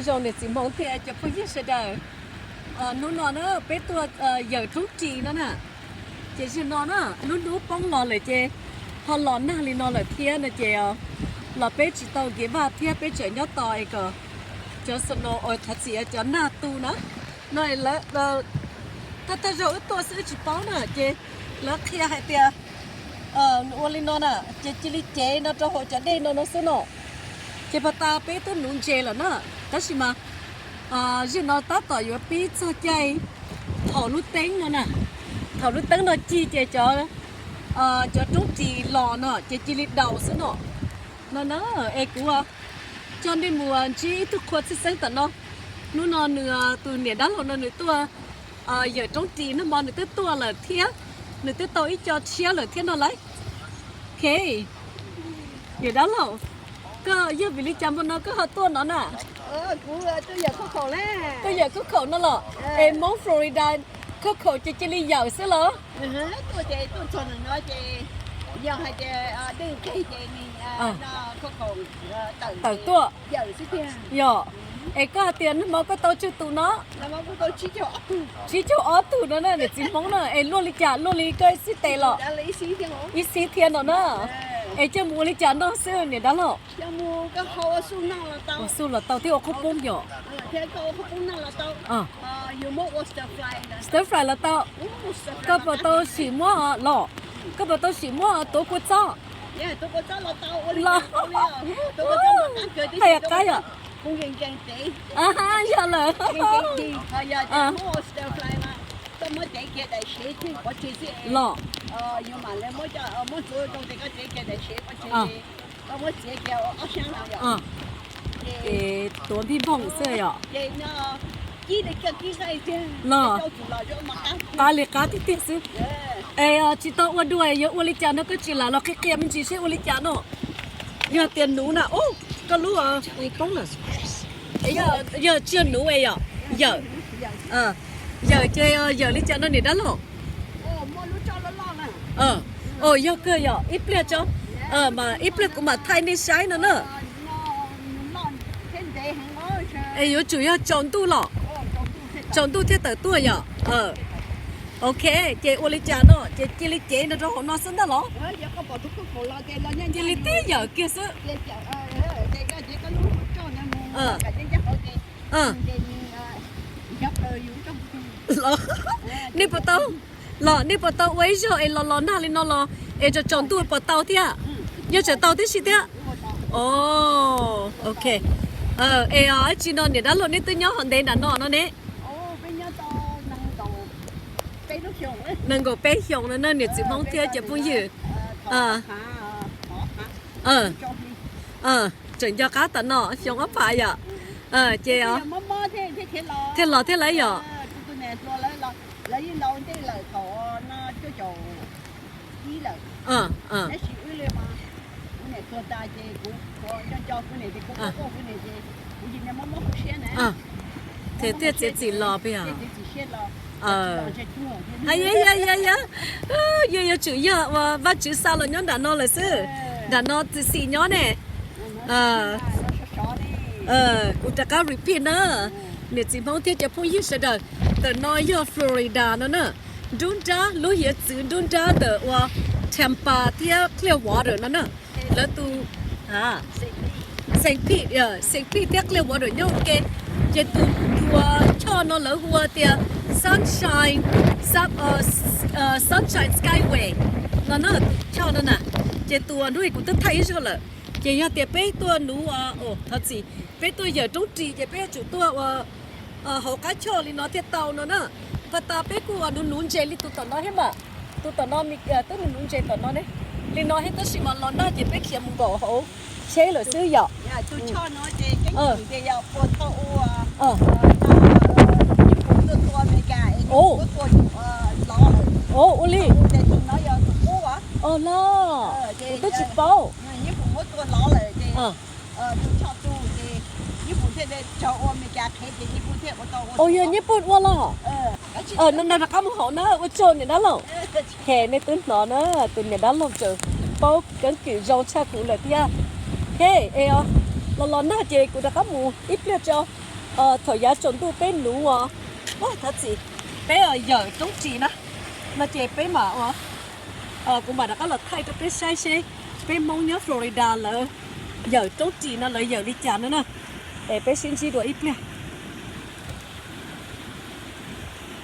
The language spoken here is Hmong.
Zoo niam txiv Hmoob thiab cov phooj ywg sawv daws, hnub no na peb tuaj yawm roob ris no na, ces zaum no na lub hnub poob los lawm ces ho los nag li no lawm thiab no ces los peb tsis tau nkev vaj thiab peb tseem nyob tos es kom cov snow, qhov txhia cov nag tu na, no lawv, thawj thawj zaug wb tuaj xwb wb tsis paub na ces lawv qhia hais tias ua li no na ces cia li cev no rau hauv cov dej no no xwb no. Ces puag ta peb twb nuv ntses lawm na, tab sis mas zaum no tab tom yuav pib txog caij thaum lub teeb no na, thaum lub teeb no cig ces cov, cov roob ris los no ces cia li daus xwb no. No na, es kuv coj nej mus ntsib ib tug qhua txheeb xeeb tom no. Hnub no nws, tus niam dab laug no nws tuaj yawm roob ris, nag hmo nws twb tuaj lawm thiab, nws twb tau ib co tshiab lawm thiab no lauj. Ok, niam dab laug, koj yog vim li cas hmo no koj ho tuaj no na? Tuaj yawm khaub khaum no los? Es Hmoob Florida khaub khaum ces cia li yawm xwb los? Tawm tuaj. Yog, es koj hais tias nag hmo koj tau tsawg tus no? Tsib caug ob tug no na niam txiv Hmoob na, es luaj li cas luaj li koj xib tes los? Ib xib thiab no na. Es coj mus ua li cas noj xwb niam dab laug? Ua xub los tau thiab ua qhaub poob yom? Stir fry los tau. Koj puas tau sim muab los? Koj puas tau sim muab tuav kua txob? Los, qab yom? Yog lawm. Los, ces tuav npij npoog xwb yom? Los, qab li qab tiag tiag xwb. Es tsis tau ua dua, yuav ua li cas no koj tsis lam los qhia qhia me ntsis seb ua li cas no. Yog tias nuv na, koj lub poob na. Yog tsis yog nuv es yom, yawm. Yawm ces yawm li cas no niam dab laug? Yog kawg yom, ib pliag tso, mas ib pliag kuv mam thaij nej saib no na. Es yuav tsum yog tsaus ntuj los, tsaus ntuj thiaj tawm tuaj yom. Ok, ces ua li cas no ces cia li cev no rau hauv no xwb ntag los? Cia li tib yawm kiag xwb. Nej puas tau, los nej puas tau ua ib zaug es los los nag li no los es tsaus tsaus ntuj puas tau thiab? Yeej tseem tau tib si thiab. Ok, es ib tsi no niam dab laug nej twb nyob hov ntev nram no no ne? Nees nkaum peb xyoos no na niam txiv Hmoob thiab cov phooj ywg. Tseem nco qab tom no xyoo ob phav yom. Ces thiaj los thiab lawm yom. Thiaj txiav txim los peb os. Yog yuav tsum yog ua Vajtswv xa los nyob nram no lawm xwb. Nram no txiv xim nyob ne. Kuv rov qab repeat na, niam txiv Hmoob thiab cov phooj ywg sawv daws, ntawm no yog Florida no na. Nruab nrab lub hiav txwv nruab nrab ntawm ua Tampa thiab Clearwater no na. Lawv tus Saint Pete, Saint Pete thiab Clearwater nyob ua ke. Ces tus, tus choj no lawv hu ua tias Sunshine, Sunshine Skyway no na, tus choj no na. Ces tus hnub kuv twb thaij ib zaug lawm. Ces yog tias peb tuaj nuv, thov txim, peb tuaj yawm roob ris ces peb yuav tsum tuaj ua hauv qab choj li no thiaj tau no na. Puag ta peb kuj ua nuv nuv ntses li tus tom no thiab mas. Tus tom no twb nuv nuv ntses tom no ne. Li no thiab tab sis mas los nag ces peb khiav mus nkaum hauv tsheb lawm xwb yom. Ua li, los, kuv twb tsis paub. Yog Nyij Pooj ua los? No rov qab mus hauv na, ua tsaug niam dab laug. He, nej twb hnov na, tus niam dab laug tseem paub keeb kwm zoo tshaj kuv lawm thiab. He, es los los nag ces kuv rov qab mus ib pliag tso. Thaum yav tsaus ntuj peb nuv, thov txim, peb yawm roob ris na, no ces peb mam, kuv mam rov qab los thaij rau peb saib seb peb Hmoob nyob Florida lawv yawm roob ris no lawv yawm li cas no na. Es peb sib ntsib dua ib pliag.